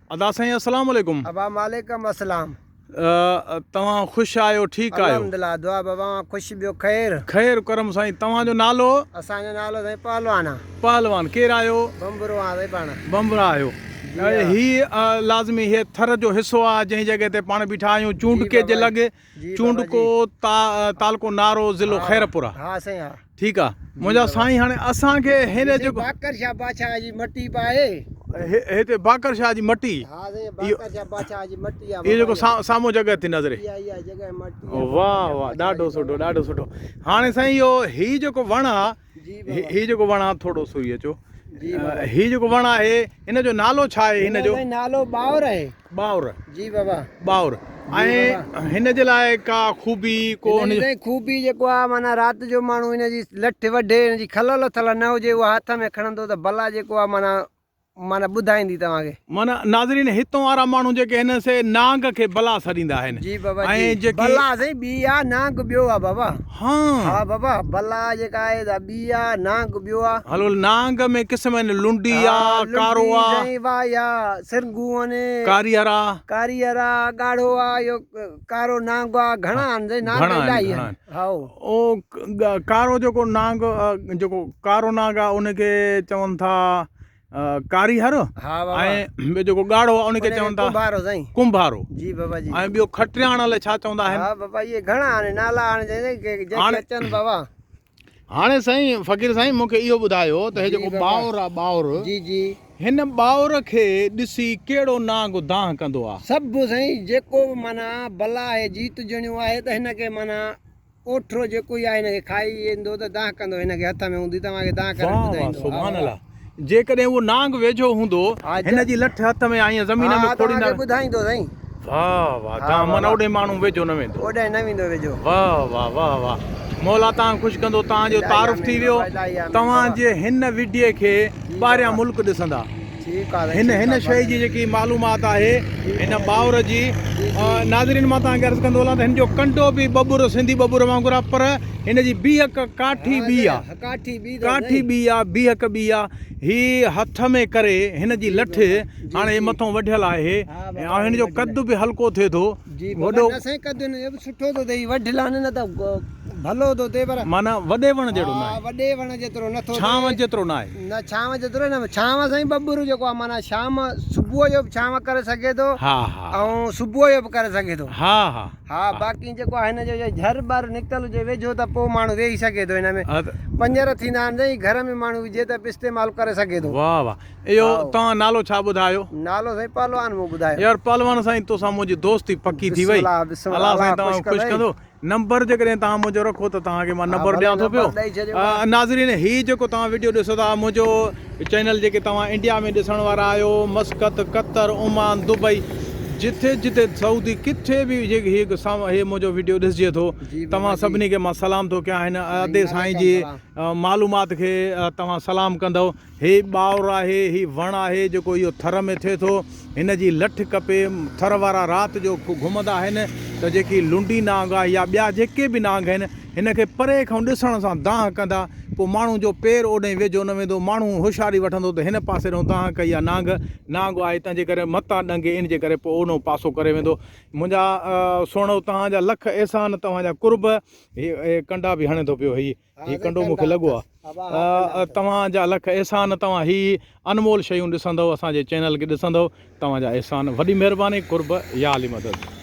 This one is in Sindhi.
ادا سائين السلام عليڪم. ابا وعليڪم السلام. توهان خوش آهيو ٺيڪ آهيو. الحمدلله دعا بابا اوهان خوش ٻيو خير. خير ڪرم سائين توهان جو نالو. اسان جو نالو سائين پهلوان آ. پهلوان ڪير آهيو. بمبرو آ سائين پاڻ. بمبرا آهيو هي لازمي هي ٿر جو حصو آ جنهن جڳهه تي پاڻ بيٺا آهيون چونڊڪي جي لڳ چونڊڪو تعلقو نارو ضلعو خيرپور آ. ها سائين ها. ٺيڪ آ منهنجا سائين هاڻي اسان کي هن جيڪو باقر شاهه بادشاهه جي مٽي به آهي. هتي باقر شاهه جي مٽي. ها سائين باقر شاهه بادشاهه جي مٽي آ. اهو جيڪو سامهون جڳهه ٿي نظري. اها اها جڳهه مٽي آ. واه واه ڏاڍو سٺو ڏاڍو سٺو هاڻي سائين اهو هي جيڪو وڻ آ هي جيڪو وڻ آ ٿورو سوئي اچو هي جيڪو وڻ آهي هن جو نالو ڇا آهي هن جو نالو ٻاور آهي. ٻاور. جي بابا. ٻاور ۽ هن جي لاء ڪا خوبي ڪو هن جي خوبي جيڪو آ معنيٰ رات جو ماڻهو هن جي لٺ وڍي هن جي کل لٿل نه هجي اها هٿ ۾ کڻندو ته بلا جيڪو آ معنيٰ معنيٰ ٻڌائيندي توهان کي. معنيٰ ناظرين هتون وارا ماڻهو جيڪي هن سي نانگ کي بلا سڏيندا آهن جي بابا جي ۽ جيڪي بلا سائين ٻي آ نانگ ٻيو آ بابا. ها. ها بابا بلا جيڪا آهي سا ٻي آ نانگ ٻيو آ. هلو نانگ ۾ قسم آهن لنڊي آ ڪارو آ. لنڊي سائين واهي آ سرنگون آهن. ڪاريهر آ. ڪاريهر آ ڳاڙهو آ اهو ڪارو نانگ آ گهڻا آهن سائين نانگ الاهي آهن هائو. او ڪارو جيڪو نانگ جيڪو ڪارو نانگ آ ان کي چون ٿا ڪاريهر ۽ ٻيو جيڪو ڳاڙهو آهي ان کي چون ٿا ڪنڀارو سائين ڪنڀارو جي بابا جي ۽ ٻيو کٽرياڻ الائي ڇا چوندا آهن ها بابا اهي گهڻا آهن نالا آهن جيڪي اچن بابا هاڻي سائين فقير سائين مون کي اهو ٻڌايو ته هي جيڪو ٻاور آ ٻاور جي جي هن ٻاور کي ڏسي ڪهڙو نانگ دانهن ڪندو آ؟ سڀ سائين جيڪو به معنيٰ بلا آهي جيت جڻيو آهي ته هن کي معنيٰ اوٺرو جيڪو ئي آهي هن کي کائي ايندو ته دانهن ڪندو هن کي هٿ ۾ هوندي توهان کي دانهن ڪري واهه واهه ٻڌائيندو. سبحان الله جيڪڏهن اهو نانگ ويجهو هوندو هن جي لٺ هٿ ۾ آئي زمين ۾ ها توهان کي ٻڌائيندو سائين. واهه واهه دانهن معنيٰ اوڏي ماڻهو ويجهو نه ويندو. اوڏانهن نه ويندو ويجهو. واهه واهه واهه واهه مولا توهان کي خوش ڪندو توهان جو تعارف ٿي ويو توهان جي هن وڊيي کي ٻاهريان ملڪ ڏسندا. هن هن شيء جي جيڪي معلومات آهي هن ٻاور جي ناظرين مان توهان کي عرض ڪندو هلان ته هن جو ڪنڊو به ٻٻر سنڌي ٻٻر وانگر آهي پر هن جي بيهڪ ڪاٺي ٻي آهي ڪاٺي ٻي آهي بيهڪ ٻي آهي هي هٿ ۾ ڪري هن جي لٺ هاڻي هي مٿو وڍيل آهي ۽ هن جو قد به هلڪو ٿئي ٿو جي بابا وڏو نه سائين قد هن جو به سٺو ٿو ٿئي وڍ لان نه ته ڀلو ٿو ٿئي پر معنيٰ وڏي وڻ جهڙو ناهي ها وڏي وڻ جيترو نه ٿو ٿئي ڇانو جيترو ناهي نه ڇانو جيترو نه ڇانو سائين ٻٻر جيڪو آهي معنيٰ شام صبح جو به ڇانو ڪري سگهي ٿو ها ها ۽ صبح جو به ڪري سگهي ٿو ها ها ها باقي جيڪو آهي هن جو جهر ٻر نڪتل هجي ويجهو ته پوء ماڻهو ويهي سگهي ٿو هن ۾ پڃر ٿيندا آهن سائين گهر ۾ ماڻهو وجهي ته به استعمال ڪري سگهي ٿو واه واه اهو توهان نالو ڇا ٻڌايو؟ نالو سائين پهلوان مون ٻڌايو. يار پهلوان سائين توسان منهنجي دوستي پڪي ٿي وئي الله سائين توهان کي خوش ڪندو نمبر جيڪڏهن توهان منهنجو رکو ته توهان کي مان نمبر ڏيان ٿو پيو ناظرين هي جيڪو توهان وڊيو ڏسو ٿا منهنجو چينل جيڪي توهان انڊيا ۾ ڏسڻ وارا آهيو مسقط قطر عمان دبئي جٿي جٿي سعودي ڪٿي به هي هي منهنجو وڊيو ڏسجي ٿو توهان سڀني کي مان سلام ٿو ڪيان هن ادي سائين جي معلومات کي توهان سلام ڪندو هي ٻاور آهي، هي وڻ آهي جيڪو اهو ٿر ۾ ٿئي ٿو. هن جي لٺ ڪپي ٿر وارا رات جو گهمندا آهن ته جيڪي لنڊي نانگ آهي يا ٻيا جيڪي به نانگ آهن هن کي پري کان ڏسڻ سان دانهن ڪندا پوء ماڻهو جو پير اوڏانهن ويجهو نه ويندو ماڻهو هوشياري وٺندو ته هن پاسي ڏانهن دانهن ڪئي آهي نانگ نانگ آهي تنهن جي ڪري متان ڏنگي ان جي ڪري پوء اوڏانهن پاسو ڪري ويندو منهنجا سهڻو توهان جا لک احسان توهان جا قرب هي ڪنڊا به هڻي ٿو پيو هي هي ڪنڊو مون کي لڳو آ توهان جا لک احسان توهان هي انمول شيون ڏسندو اسان جي چينل کي ڏسندو توهان جا احسان وڏي مهرباني قرب يا علي مدد.